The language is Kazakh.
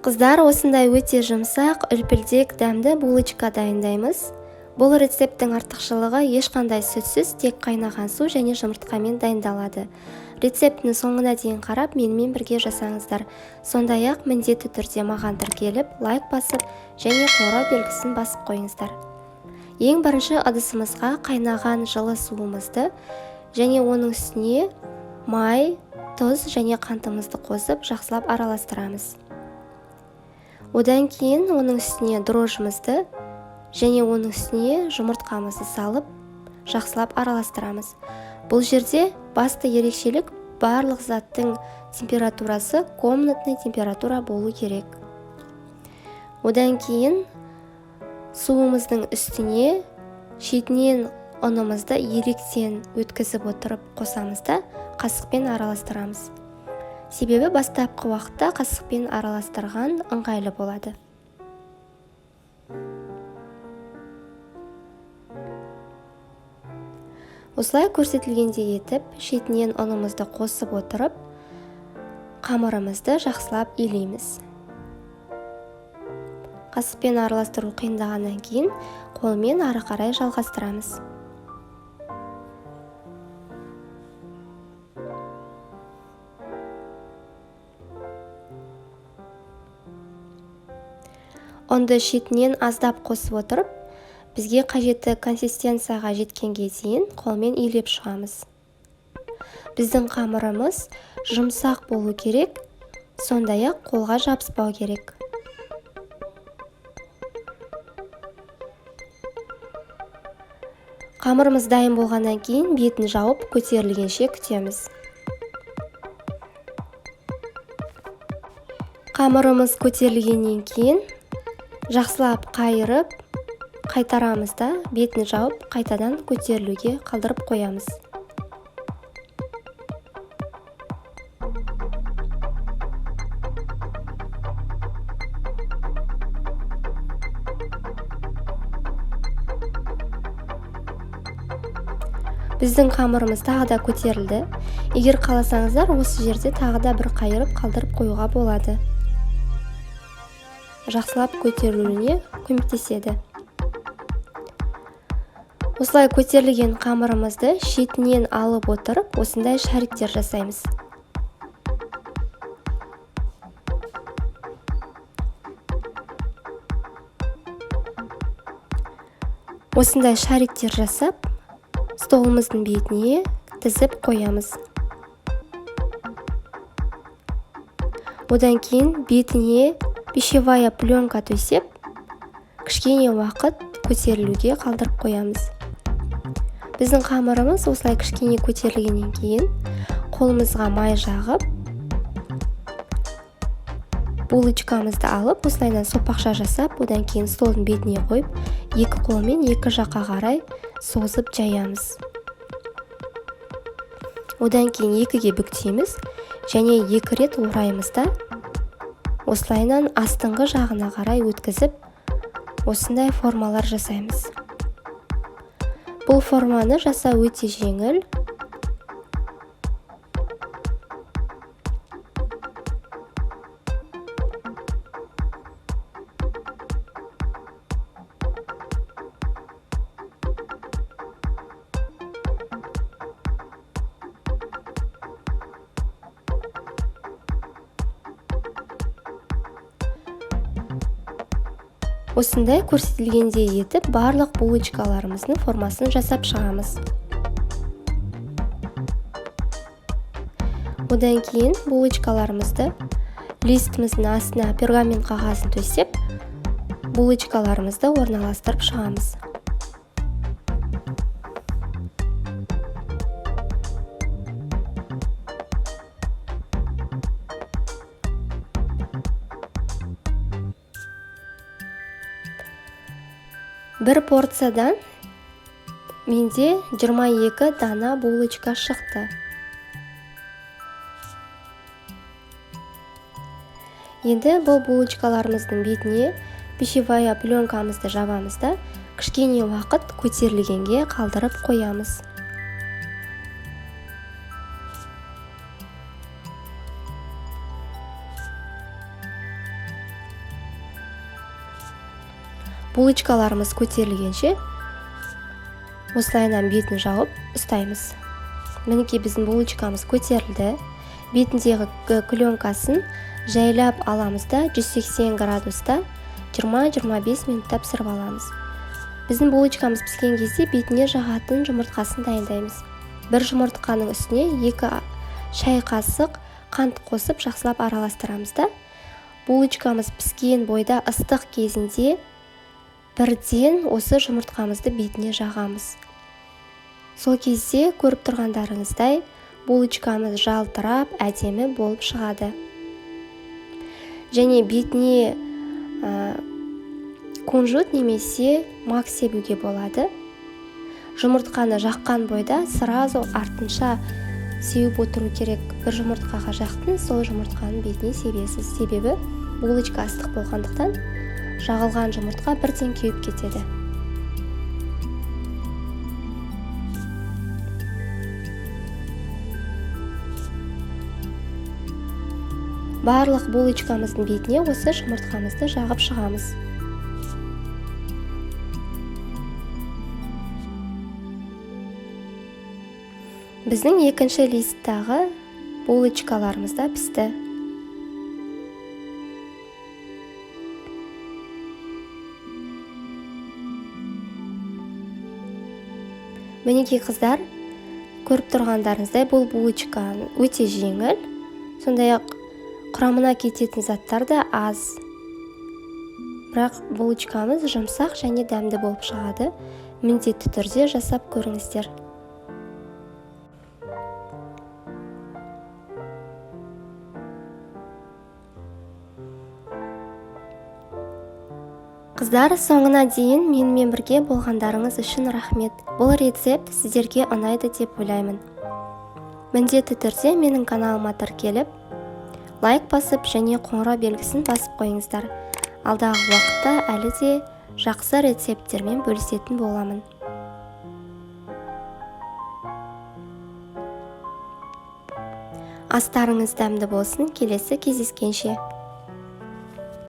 Қыздар, осындай өте жұмсақ, үлпілдек, дәмді булочка дайындаймыз. Бұл рецепттің артықшылығы ешқандай сүтсіз, тек қайнаған су және жұмыртқамен дайындалады. Рецептінің соңына дейін қарап, менімен бірге жасаңыздар. Сондай-ақ міндетті түрде маған тіркеліп, лайк басып және қоңырау белгісін басып қойыңыздар. Ең бірінші ыдысымызға қайнаған жылы суымызды және оның үстіне май, тұз және қантымызды қосып жақсылап араластырамыз. Одан кейін оның үстіне дрожжымызды және оның үстіне жұмыртқамызды салып жақсылап араластырамыз. Бұл жерде басты ерекшелік барлық заттың температурасы комнатный температура болу керек. Одан кейін суымыздың үстіне шетінен ұнымызды електен өткізіп отырып қосамыз да қасықпен араластырамыз. Себебі бастапқы уақытта қасықпен араластырған ыңғайлы болады. Осылай көрсетілгендей етіп, шетінен ұнымызды қосып отырып, қамырымызды жақсылап илейміз. Қасықпен араластыру қиындағаннан кейін қолмен ары қарай жалғастырамыз. Ұнды шетінен аздап қосып отырып, бізге қажетті консистенцияға жеткенге дейін қолмен илеп шығамыз. Біздің қамырымыз жұмсақ болу керек, сондай-ақ қолға жабыспау керек. Қамырымыз дайын болғаннан кейін бетін жауып көтерілгенше күтеміз. Қамырымыз көтерілгеннен кейін жақсылап қайырып, қайтарамыз да бетін жауып қайтадан көтерілуге қалдырып қоямыз. Біздің қамырымыз тағы да көтерілді. Егер қаласаңыздар, осы жерде тағы да бір қайырып қалдырып қоюға болады. Жақсылап көтерілуіне көмектеседі. Осылай көтерілген қамырымызды шетінен алып отырып, осындай шариктер жасаймыз. Осындай шариктер жасап, столымыздың бетіне тізіп қоямыз. Одан кейін бетіне пищевая пленка төсеп, кішкене уақыт көтерілуге қалдырып қоямыз. Біздің қамырымыз осылай кішкене көтерілгеннен кейін қолымызға май жағып, булочкамызды алып, осылайдан сопақша жасап, одан кейін столдың бетіне қойып, екі қолмен екі жаққа қарай созып жаямыз. Одан кейін екіге бүктейміз және екі рет ораймыз да, осылайынан астыңғы жағына қарай өткізіп, осындай формалар жасаймыз. Бұл форманы жасау өте жеңіл. Осындай көрсетілгендей етіп барлық булочкаларымыздың формасын жасап шығамыз. Одан кейін булочкаларымызды листіміздің астына пергамент қағазын төсеп, булочкаларымызды орналастырып шығамыз. Бір порциядан менде 22 дана булочка шықты. Енді бұл булочкаларымыздың бетіне пищевая пленкамызды жабамыз да, кішкене уақыт көтерілгенге қалдырып қоямыз. Булочкаларымыз көтерілгенше осылайынан бетін жауып ұстаймыз. Мінекей біздің булочкамыз көтерілді. Бетіндегі пленкасын жайлап аламыз да 180 градуста 20-25 минутта пісіріп аламыз. Біздің булочкамыз піскен кезде бетіне жағатын жұмыртқасын дайындаймыз. Бір жұмыртқаның үстіне 2 шай қасық қант қосып жақсылап араластырамыз да, булочкамыз піскен бойда ыстық кезінде бірден осы жұмыртқамызды бетіне жағамыз. Сол кезде көріп тұрғандарыңыздай булочкамыз жалтырап әдемі болып шығады. Және бетіне кунжут немесе мак себуге болады. Жұмыртқаны жаққан бойда сразу артынша сеуіп отыру керек. Бір жұмыртқаға жақтың, сол жұмыртқаның бетіне себесіз. Себебі булочка ыстық болғандықтан жағылған жұмыртқа бірден кеуіп кетеді. Барлық булочкамыздың бетіне осы жұмыртқамызды жағып шығамыз. Біздің екінші листтағы булочкаларымыз да пісті. Мінекей қыздар, көріп тұрғандарыңыздай бұл булочка өте жеңіл, сондай-ақ құрамына кететін заттар да аз. Бірақ булочкамыз жұмсақ және дәмді болып шығады. Міндетті түрде жасап көріңіздер. Қыздар, соңына дейін менімен бірге болғандарыңыз үшін рахмет. Бұл рецепт сіздерге ұнайды деп ойлаймын. Міндетті түрде менің каналыма тіркеліп, лайк басып және қоңырау белгісін басып қойыңыздар. Алдағы уақытта әлі де жақсы рецепттермен бөлісетін боламын. Астарыңыз дәмді болсын, келесі кездескенше.